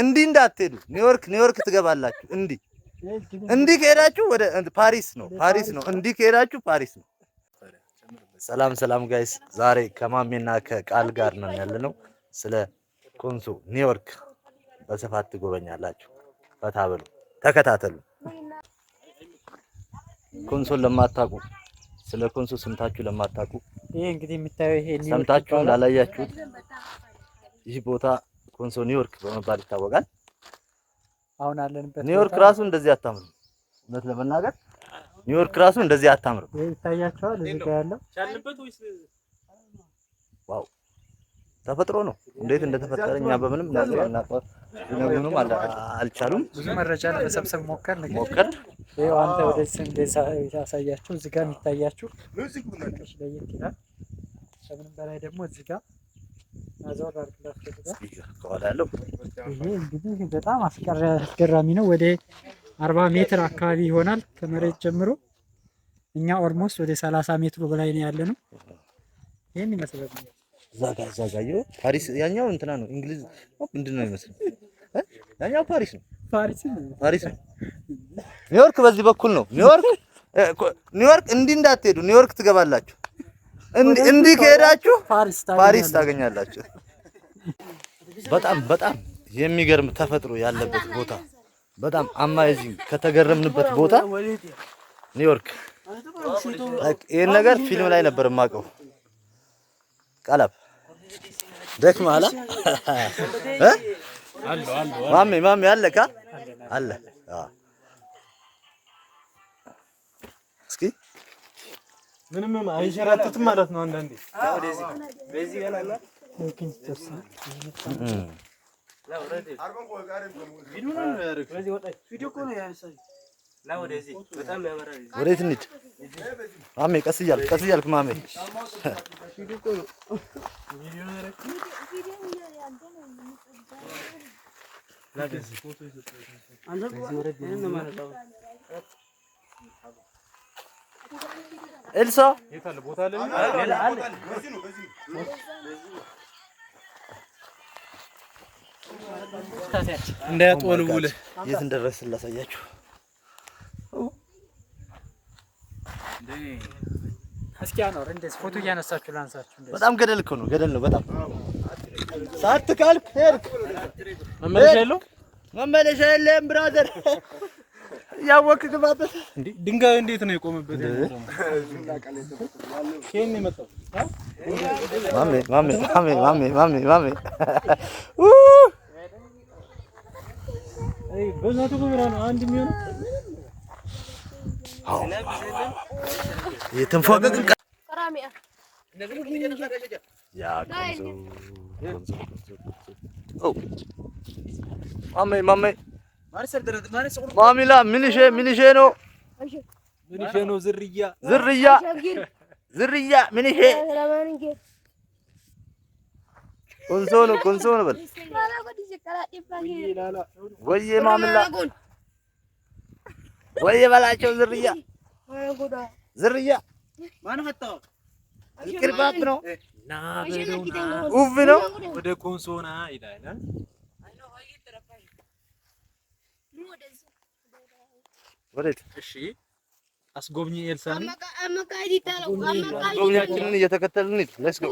እንዲህ እንዳትሄዱ፣ ኒውዮርክ ኒውዮርክ ትገባላችሁ። እንዲህ እንዲህ ከሄዳችሁ ወደ ፓሪስ ነው፣ ፓሪስ ነው። እንዲህ ከሄዳችሁ ፓሪስ ነው። ሰላም ሰላም guys፣ ዛሬ ከማሜና ከቃል ጋር ነው ያለነው። ስለ ኮንሶ ኒውዮርክ በስፋት ትጎበኛላችሁ። ፈታ በሉ፣ ተከታተሉ። ኮንሶን ለማታውቁ፣ ስለ ኮንሶ ሰምታችሁ ለማታውቁ፣ ይሄ እንግዲህ የምታየው ይሄ ኒውዮርክ ሰምታችሁ ይባላል። ላላያችሁት ይህ ቦታ ኮንሶ ኒውዮርክ በመባል ይታወቃል። አሁን አለንበት ኒውዮርክ ቦታ ራሱ እንደዚህ አታምርም። እውነት ለመናገር ኒውዮርክ ራሱ እንደዚህ አታምርም። ይሄ ይታያችኋል እዚህ ጋር ያለው። Wow፣ ተፈጥሮ ነው። እንዴት እንደተፈጠረ እኛ በምንም እናውቀው ሊነግሩንም አልቻሉም። ብዙ መረጃ ለመሰብሰብ ሞከርን፣ ግን ሞከር ይኸው አንተ ወደዚህ እንደዛ ያሳያችሁ እዚህ ጋር የሚታያችሁ ትንሽ ለየት ይላል። ከምንም በላይ ደግሞ እዚህ ጋር አዘወር አድርግላችሁ እዚህ ጋር። ከኋላ ያለው። ይሄ እንግዲህ በጣም አስገራሚ ነው። ወደ 40 ሜትር አካባቢ ይሆናል ከመሬት ጀምሮ። እኛ almost ወደ 30 ሜትሩ በላይ ነው ያለ ነው። ይህን ይመስላል። እዛ ጋር፣ እዛ ጋር ይኸው ፓሪስ፣ ያኛው እንትና ነው፣ እንግሊዝ ምንድን ነው የሚመስለው? እ? ያኛው ፓሪስ ነው። ፓሪስ። ፓሪስ ነው። ኒውዮርክ በዚህ በኩል ነው። ኒውዮርክ ኒውዮርክ እንዲህ እንዳትሄዱ፣ ኒውዮርክ ትገባላችሁ። እንዲህ እንዲህ ከሄዳችሁ ፓሪስ። ፓሪስ ታገኛላችሁ። በጣም በጣም የሚገርም ተፈጥሮ ያለበት ቦታ፣ በጣም amazing ከተገረምንበት ቦታ ኒውዮርክ። Like ይሄን ነገር ፊልም ላይ ነበር የማውቀው። ቃላብ ደክመሃል እ? ማሜ፣ ማሜ አለ ካ አለ። አዎ። እስኪ ምንም አይንሸራተትም ማለት ነው። አንዳንዴ ወዴት እንሂድ? ማሜ ቀስ እያልክ፣ ቀስ እያልክ ማሜ። ኤልሳ። ቦታ አለ። እንዳያጥወልውልህ። የት እንደደረስን ላሳያችሁ። እስኪ አኖር እንደዚህ ፎቶ እያነሳችሁ ላንሳችሁ እንደዚህ። በጣም ገደል እኮ ነው፣ ገደል ነው በጣም። ሳት ካልክ ሄድክ። መመለሻ የለው። መመለሻ የለም brother፣ እያወቅህ ግባበት። እንዴ፣ ድንጋዩ እንዴት ነው የቆመበት? ከየት ነው የመጣው? ማሜ፣ ማሜ፣ ማሜ፣ ማሜ፣ ማሜ፣ ማሜ ኡ! አይ በዛቱ ገበራ ነው አንድ የሚሆነው። የተንፏቀቅን ያ ኮንሶ፣ ኮንሶ፣ ኮንሶ፣ ኮንሶ። ኦ ማሜ፣ ማሜ፣ ማሚላ ምንሼ ምንሼ ነው? ምን ነው ዝርያ? ዝርያ፣ ዝርያ ምንሼ ኮንሶ ነው፣ ኮንሶ ነው በል። ወዬ ማምላ፣ ወዬ በላቸው፣ ዝርያ፣ ዝርያ ቅርባብ ነው፣ ውብ ነው። ወደ ኮንሶና ይላል። ወዴት? እሺ አስጎብኚ ኤልሳን ጎብኛችንን እየተከተልን እንሂድ። Let's go.